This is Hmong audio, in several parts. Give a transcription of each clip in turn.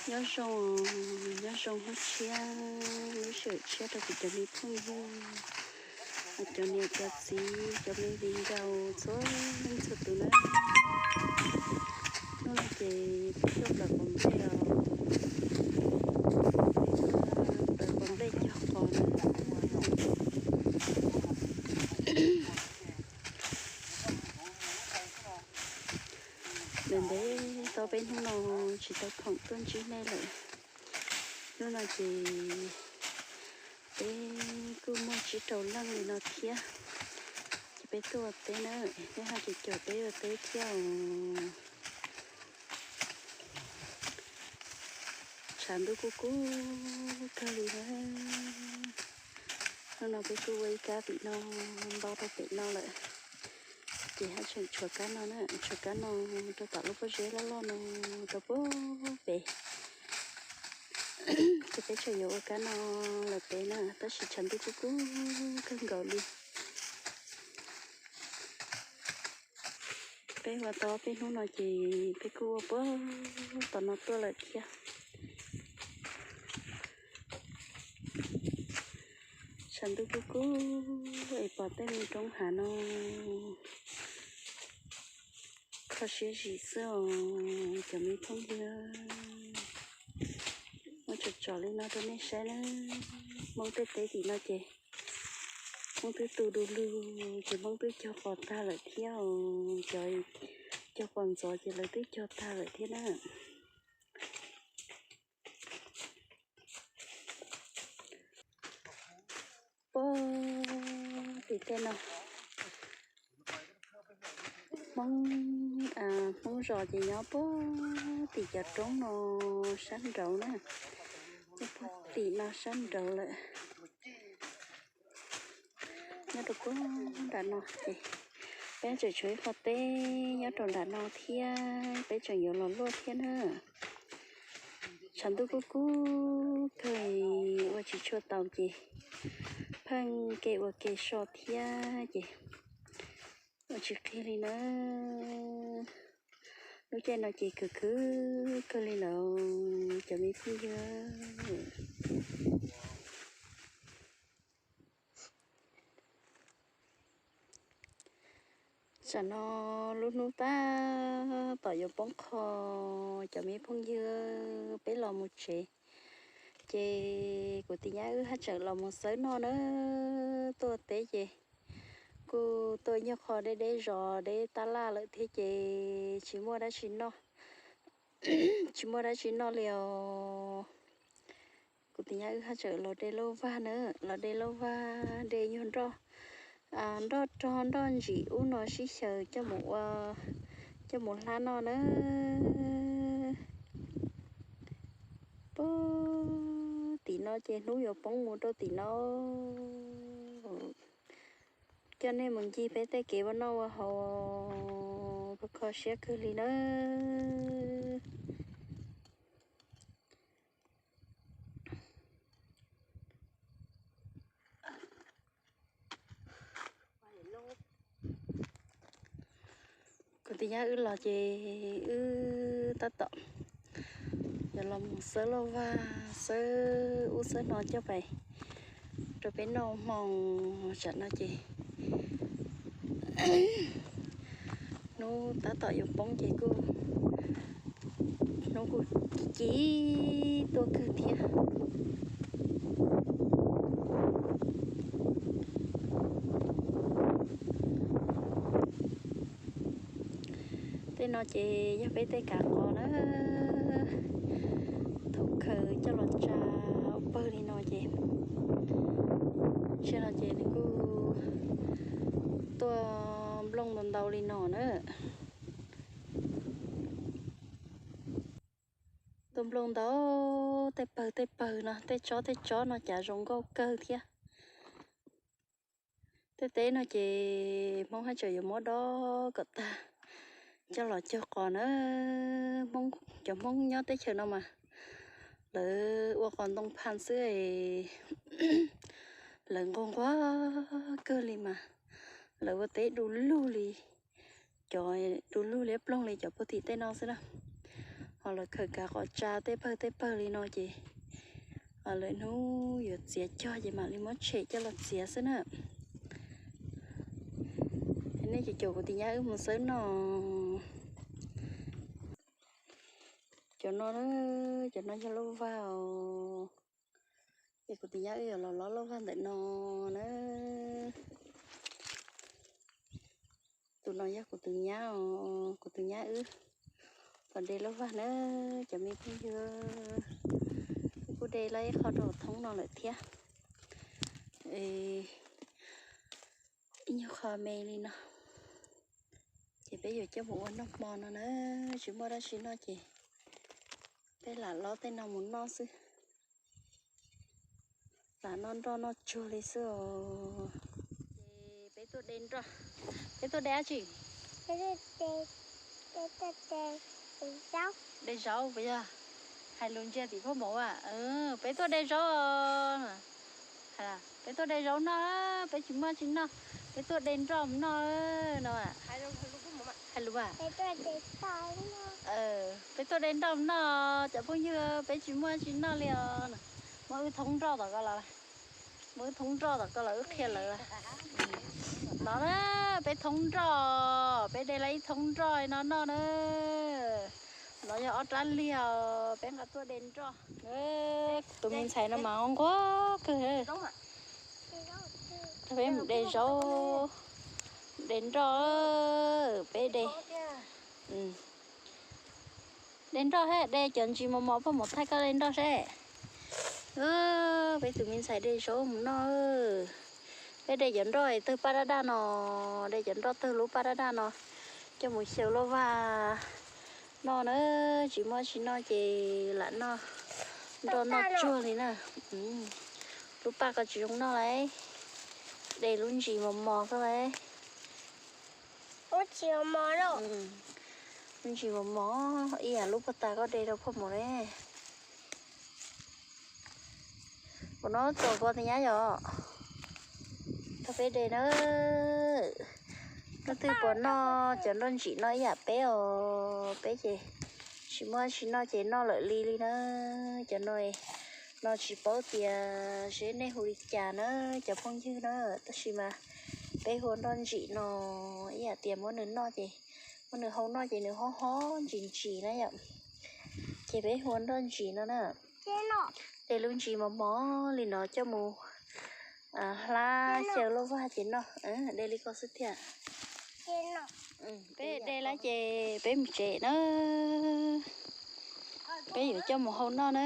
Nyob zoo, nyob zoo hnub tshiab, lub sij hawm tshiab rau kuv cov me phooj ywg, cov niam cov txiv, cov me viv ncaus txhua leej txhua tus na. Hnub no ces peb tuaj plawv quav nplej os, peb tuaj plawv quav nplej cog qos na. Ntev ntev tau peb hnub no tsis tau khoom tuaj ntsib nej lawm. Hnub no ces peb kuj muaj tsib rau leej li no thiab. Ces peb tuaj ua teb na, nej haj ces caum peb ua teb thiab os. Tshav ntuj kuj kub kawg li na. Hnub no peb kuj ua ib kab tim no ntau rau pem no lawm. Ces haj tseem tshuav kab no na, tshuav kab no rau tom lub pob zeb loj loj no rau puag pem. Ces peb tseem yuav ua kab no lawm pem na, tab sis tshav ntuj kuj kub kawg nkaus li. Peb ua tau peb hnub no ces peb kuj ua puag tom no tuaj lawm thiab. Tshav ntuj kuj kub es pom tej me roob hav no kho siab zim xwb os cov me phooj ywg. Muab tsom tsom li no rau nej saib na. Hmoob tej teb tim no ces Hmoob twb tu du lug ces Hmoob twb cog qos tag lawm thiab os. Cov cog qos ntxov ces lawv twb cog tag lawm thiab na. Puag tim tej no, Hmoob, Hmoob zos ces nyob puag tim cov roob no sab nraud na, puag tim no sab nraud lawm. Nyob rau puag nram no ces peb tseem tshuav ib qho teb nyob rau nram no thiab, peb tseem yuav los luaj thiab na. Tshav ntuj kuj kub kawg ua tsis tshua tau ces pheej ke ua ke so thiab ces ua tsis qhia li na. Lub caij no ces khwv khwv kawg li lawm cov me phooj ywg. Tam no lub hnub tab tom yuav poob qho, cov me phooj ywg, peb los mus tsev. Ces kuv tis nyab wb haj tseem los mus xawb noj na. Tuaj teb ces kuj tuaj nyuag qho deb deb zos deb tab laj lawm thiab ces tsis muaj dab tsi noj, tsis muaj dab tsi noj li os. Kuv tis nyab wb haj tseem los de lauj vag na, los de lauj vag de nyuag nroj, nroj rog nroj ntsim ub no sib xyaw coj mus ua, coj mus hlab noj na. Puag tim no ces hnub yuav poob mus rau tim no. Coj nej mus ncig peb tej kev ua noj ua haus, kho siab kawg li nawb. Kuv tis nyab wb los ces wb tab tom yuav los mus xawb lauj vag, xawb ub xawb no coj pais rau peb noj hmo. Tam no ces hnub tab tom yuav poob ces kuj, hnub kuj ci tuaj kawg thiab. Tej no ces yog peb tej kav qos na, thaum khaws coj los tsa ua pawg li no ces, tsiaj no ces nws kuj tuaj nplooj ntau ntau li no na. Tuaj nplooj ntau, tej pawg tej pawg no, tej tsob tej tsob no cav zoo nkauj kawg thiab. Tej teb no ces Hmoob haj tseem yuav muab dob kom tag coj los cog qos na. Hmoob, cov Hmoob nyob teb chaws no mas lawv ua qos ntoo pha xwb es lawv nquag nquag kawg li mas lawv ua teb du lug li, cov du lug liab ploog li cov puag tim tej no xwb na. Lawv khawm kav qhov tsa tej pawg tej pawg li no ces lwm hnub yuav txiav cog ces mam li muab tshem coj los txiav xwb na. Nej cov, cov kuv tus nyab wb mus xawb noj. Cov no, cov no yog lauj vag os. Es kuv tus nyab wb yuav los lob lauj vag ntawm no na. Tus no yog kuv tus nyab os, kuv tus nyab wb los de lauj vag na, cov me phooj ywg. Wb kuj de lawm ib qho rau thoob no lawm thiab. Ib nyuag qho me li no. Ces peb yuav coj mus ua noj hmo no na, tsis muaj dab tsi noj ces peb lam lob tej no mus noj xwb. Lam noj nroj noj tsuag li xwb os. Ces peb tuaj de nroj, peb tuaj de dab tsi? De zaub puas yog? Hais lus ntsia tim phab mom a, peb tuaj de zaub. Peb tuaj de zaub noj, peb tsis muaj tsis noj, peb tuaj de nroj mus noj no. Hais lus a, peb tuaj de nroj mus noj, cov phooj ywg, peb tsis muaj tsis noj li os. Muab wb thoob nroj tom ko los, muab wb thoob nroj tom ko los wb qhia lawv. No na, peb thoob nroj, peb de lawm ib thoob nroj no noj na. No yog ob rab liag os, peb nqa tuaj de nroj. Tus me ntxhais no mas nquag kawg. Peb mus de zaub, de nroj, peb de, de nroj he, de cov ntsis mos mos, phaj mom thaij koj de nroj seb. Peb tus me ntxhais de zaub mus noj. Peb de cov nroj tawg paj daj daj no, de cov nroj tawg lub paj daj daj no coj mus xyaw lauj vag noj na. Tsis muaj tsis noj ces lam noj nroj noj tsuag li na. Lub paj ko tsis zoo noj lauj, de lub ntsis mos mos xwb lauj. Lub ntsis mos mos, ib yam lub puag ta koj de rau phaj mom ne. Ua no txaus ko tus nyab yom. Thaum peb de na, leej twg puas noj cov nroj ntsim no ib yam peb os, peb ces tsis muaj tsis noj ces noj lawm li li na. Cov no, no tsis paub tias seb nej hu li cas na cov phooj ywg na, tab sis mas peb hu ua nroj ntsim no, ib yam tias muab nws noj ces, muab nws hau noj ces nws hob hob ntsim ntsim na yom. Ces peb hu ua nroj ntsim no na. De lub ntsis mos mos li no coj mus hlab xyaw lauj vag ces noj, de li ko xwb thiab. Peb de lawm ces peb mus tsev na. Peb yuav coj mus hau noj na.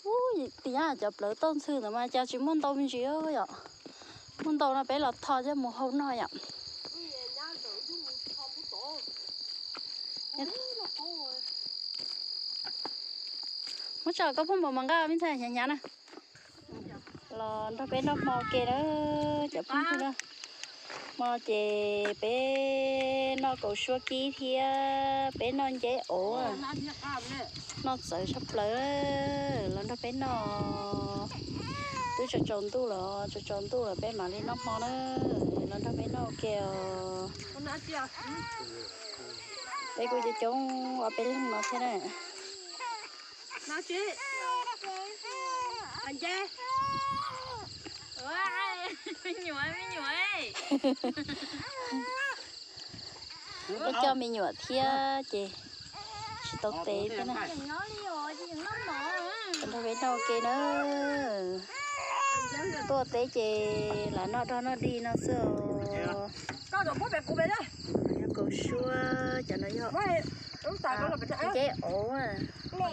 Ub, tias cov plawv tauj ntxhw ntawd mas cas tsis muaj ntau me ntsis yom. Muaj ntau no peb los tho coj mus hau noj yom. Muab tso koj phooj ywg mas nqa me ntxhais hnyav hnyav na. Los nrog peb noj hmo ke na cov phooj ywg na. Hmo ces peb noj kaus suab kib thiab peb noj nceb ov, noj txawv tshaj plaws. Los nrog peb noj, twb tsaus tsaus ntuj los, tsaus tsaus ntuj los peb mam li noj hmo na. Los nrog peb noj ua ke os. Peb kuj coob coob ob peb leeg no thiab na. Koj coj me nyuam thiab ces tsis tau tev thiab na. Nrog peb noj ua ke na. Tuaj teb ces lam noj dog noj dig no xwb os. Yog kaus suab, cov no yog nceb ov,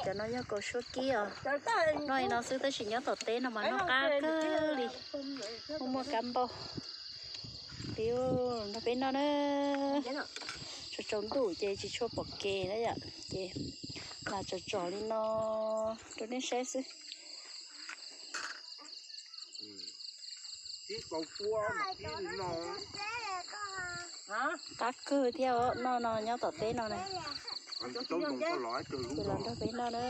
cov no yog kaus suab kib os. Noj li no xwb tab sis nyob tom teb no mas noj qab kawg li. Muaj muaj kab npauj. Peb nrog peb noj na. Tsaus tsaus ntuj ces tsis tshua pom kev na yom, ces lam tsom tsom li no rau nej saib xwb. Qab kawg thiab os, noj no nyob tom teb no na. Ces los nrog peb noj na.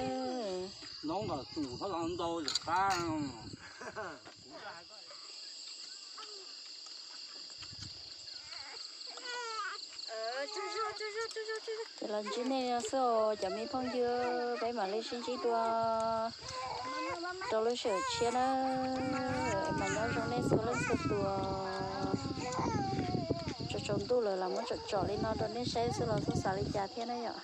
Ces los ntsib nej xwb os cov me phooj ywg, peb mam li sib ntsib dua rau lub sij hawm tshiab na. Mas nyob zoo nej txhua leej txhua tus. Tsaus tsaus ntuj lawm los muab tsom tsom li no rau nej saib xwb los txhob xav li cas thiab na yom.